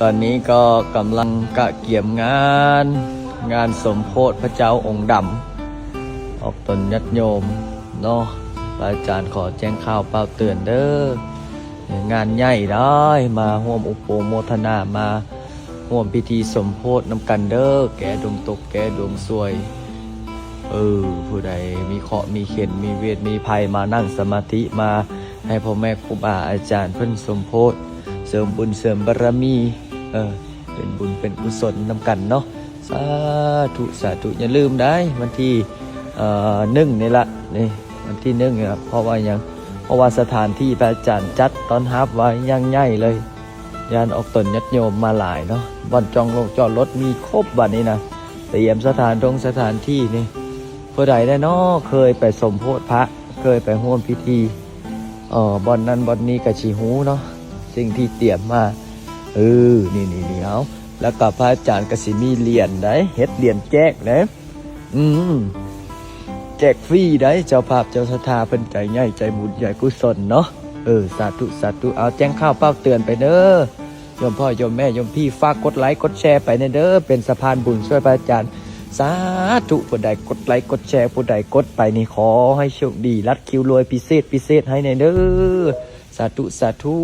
ຕອນນີ້ກໍກຳລັງກະກຽມງານ ງານສົມໂພດພະເຈົ້າອົງດຳ ອອກຕົນຍາດໂຍມເນາະ. ພະອາຈານຂໍແຈ້ງຂ່າວປ່າວເຕືອນເດີ ງານໃຫຍ່ໄດ໋ ມາຮ່ວມອຸປະໂມທະນາ ມາຮ່ວມພິທີສົມໂພດນຳກັນເດີ ແກ້ດວງຕົກແກ້ດວງສວຍ. ເອີ ຜູ້ໃດມີເຄາະມີເຂັນ ມີເວດມີໄພ ມານັ່ງສະມາທິ ມາໃຫ້ພໍ່ແມ່ຄູບາອາຈານເພິ່ນສົມໂພດ ເສີມບຸນເສີມບາລະມີ ເອີ ເປັນບຸນເປັນກຸສົນນຳກັນເນາະ. ສາທຸ ສາທຸ. ຢ່າລືມໄດ໋ ວັນທີ ເອີ ໜຶ່ງນີ້ລະ ນີ້ ວັນທີໜຶ່ງນີ້ລະ. ເພາະວ່າຫຍັງ? ເພາະວ່າສະຖານທີ່ພະອາຈານຈັດຕ້ອນຮັບວ່າຢ່າງໃຫຍ່ເລີຍ ຢ້ານອອກຕົນຍາດໂຍມມາຫຼາຍເນາະ. ບ່ອນຈອດລົງຈອດລົດມີຄົບບັດນີ້ນະ ຕຽມສະຖານທົງສະຖານທີ່ນີ້. ຜູ້ໃດແດ່ເນາະ ເຄີຍໄປສົມໂພດພະ ເຄີຍໄປຮ່ວມພິທີ ເອີ ບ່ອນນັ້ນບ່ອນນີ້ກໍຊິຮູ້ເນາະ ສິ່ງທີ່ຕຽມມາ. ເອີ ນີ້ໆໆ ເອົາ ແລ້ວກໍພະອາຈານກໍຊິມີຫຼຽນໄດ໋ ເຮັດຫຼຽນແຈກເດ້. ອືມ ແຈກຟຣີໄດ໋ ເຈົ້າພາບເຈົ້າສັດທາເພິ່ນໃຈໃຫຍ່ ໃຈບຸນໃຈກຸສົນເນາະ. ເອີ ສາທຸ ສາທຸ. ເອົາ ແຈ້ງຂ່າວປ່າວເຕືອນໄປເດີ ໂຍມພໍ່ໂຍມແມ່ໂຍມພີ່ ຝາກກົດໄລກົດແຊໄປແດ່ເດີ ເປັນສະພານບຸນຊ່ວຍພະອາຈານ. ສາທຸ. ຜູ້ໃດກົດໄລກົດແຊ ຜູ້ໃດກົດໄປນີ້ ຂໍໃຫ້ໂຊກດີ ລັດຄິວລວຍພິເສດພິເສດໃຫ້ແດ່ເດີ ສາທຸ ສາທຸ.